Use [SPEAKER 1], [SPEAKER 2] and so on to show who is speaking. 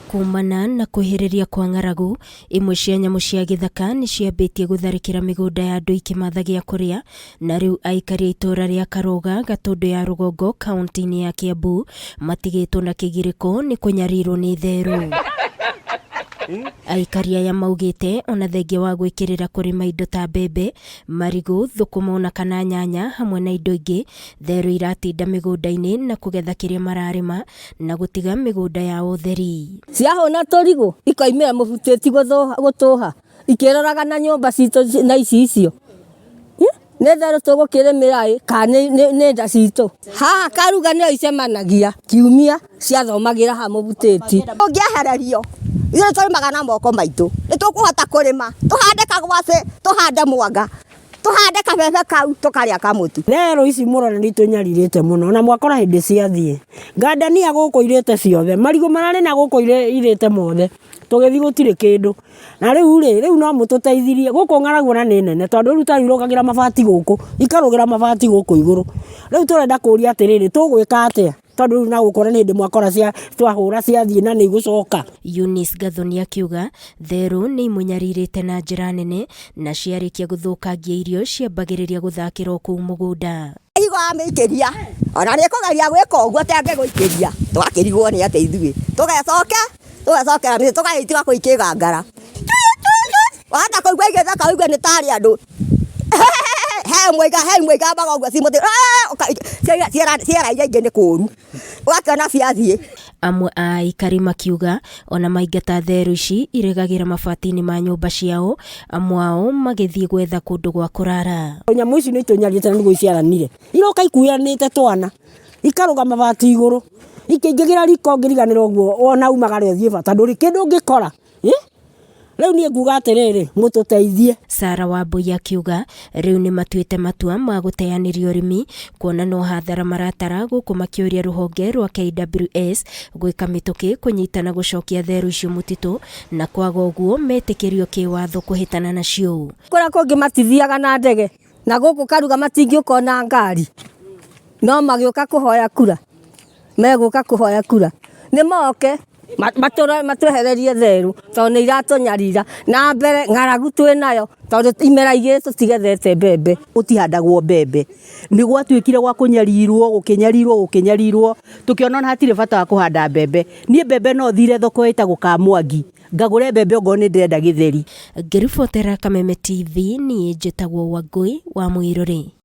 [SPEAKER 1] Kumana na kwĩhĩrĩria kwa ng'aragu, imwe cia nyamũ cia gĩthaka nĩ ciambĩtie gũtharĩkĩra mĩgũnda ya andũ ikĩmatha gĩa kũrĩa, na rĩu aikari a itũũra rĩa Karũga, Gatũndũ ya Rũgongo, kaunti-inĩ ya Kiambu, matigĩtwo na kĩgirĩko nĩ kũnyarirwo nĩ therũ. Aikari aya maugĩte ona thengia wa gwĩkĩrĩra kũrĩma indo ta mbembe, marigũ, thũkũma ona kana nyanya hamwe na indo ingĩ, therũ iratinda mĩgũnda-inĩ na kũgetha kĩrĩa mararĩma na gũtiga mĩgũnda yao theri.
[SPEAKER 2] Ciahũna tũrigũ ikoimĩra mũbutĩti gũtũha ikĩroraga na nyũmba citũ na ici icio. Nĩ therũ tũgũkĩrĩmĩra ĩ kana nĩ nda citũ. Haha karuga nĩho icemanagia kiumia ciathomagĩra haha mũbutĩti.
[SPEAKER 3] Ũngĩehererio ithuĩ tũrĩmaga na moko maitũ nĩ tũkũhota kũrĩma tũhande kagwacĩ tũhande mwanga. Tũhande kabebe kau tũkarĩa kamũtu.
[SPEAKER 4] Therũ ici mũrona nĩ itũnyarirĩte mũno na mwakora hĩndĩ ciathiĩ. Ngandania gũkũ irĩte ciothe, marigũ mararĩ na gũkũ irĩte mothe, tũgĩthiĩ gũtirĩ kĩndũ. Na rĩu rĩ, rĩu no mũtũteithirie, gũkũ ng'aragu ona nĩ nene tondũ rĩu ta rĩu irũgagĩra mabati gũkũ, ikarũgĩra mabati gũkũ igũrũ. Rĩu tũrenda kũria atĩrĩrĩ, tũgwĩka atĩa? Tondũ rĩu na gũkũ ona nĩ hĩndĩ mwakora cia twahũra ciathiĩ na nĩ igũcoka.
[SPEAKER 1] Eunice Gathoni akiuga therũ nĩ imũnyarirĩte na njĩra nene na ciarĩkia gũthũkangia irio ciambagĩrĩria gũthakĩra o kũu mũgũnda.
[SPEAKER 3] Higo amĩikĩria ona nĩ ĩkũgeria gwĩka ũguo tengĩgũikĩria tũgakĩrigwo nĩ atĩ ithuĩ tũgecoke tũgecokera mĩciĩ tũgagĩtiga kũu ikĩgangara wahota kũigua igĩtheka ũigue nĩ tarĩ andũ he ĩmwe he ĩmwe igambaga ũguo ci mũtĩ ciera iria ingĩ nĩ kũũru ũgakĩona ciathiĩ.
[SPEAKER 1] Amwe a aikari makiuga ona maingata therũ ici iregagĩra mabati-inĩ ma nyũmba ciao, amwe ao magĩthiĩ gwetha kũndũ gwa kũrara.
[SPEAKER 4] Nyamũ ici nĩ itũnyarĩte na nĩguo iciaranire, iroka ikuanĩte twana, ikarũga mabati igũrũ, ikĩingĩra riko ũngĩriganĩrwo ũguo ona umagare ũthiĩ bata ndũrĩ kĩndũ ũngĩkora. Rĩu niĩ nguga atĩrĩrĩ, mũtũteithie.
[SPEAKER 1] Sarah Wambui akiuga rĩu nĩ matuĩte matua ma gũteanĩria ũrĩmi kuona no hathara maratara gũkũ makĩũria rũhonge rwa KWS gwĩka mĩtũkĩ kũnyita na gũcokia therũ icio mũtitũ na kwaga ũguo metĩkĩrio kĩwatho kũhĩtana nacio.
[SPEAKER 2] Kũrĩa kũngĩ matithiaga na ndege na gũkũ Karuga matingĩũka ona ngari no magĩũka kũhoya kura. Megũka kũhoya kura nĩ moke matwehererie therũ tondũ nĩ iratũnyarira. Na mbere ng'aragu twĩ nayo tondũ imera igĩrĩ tũtigethete mbembe.
[SPEAKER 5] Gũtihandagwo mbembe, nĩ gwatuĩkire gwa kũnyarirwo, gũkĩnyarirwo, gũkĩnyarirwo, tũkĩona ona hatirĩ bata wa kũhanda mbembe. Niĩ mbembe no thire thoko ĩtagwo Kamwangi, ngagũre mbembe okorwo nĩ ndĩrenda gĩtheri.
[SPEAKER 1] Ngĩribotera Kameme TV, niĩ njĩtagwo Wangũi wa Mũirũrĩ.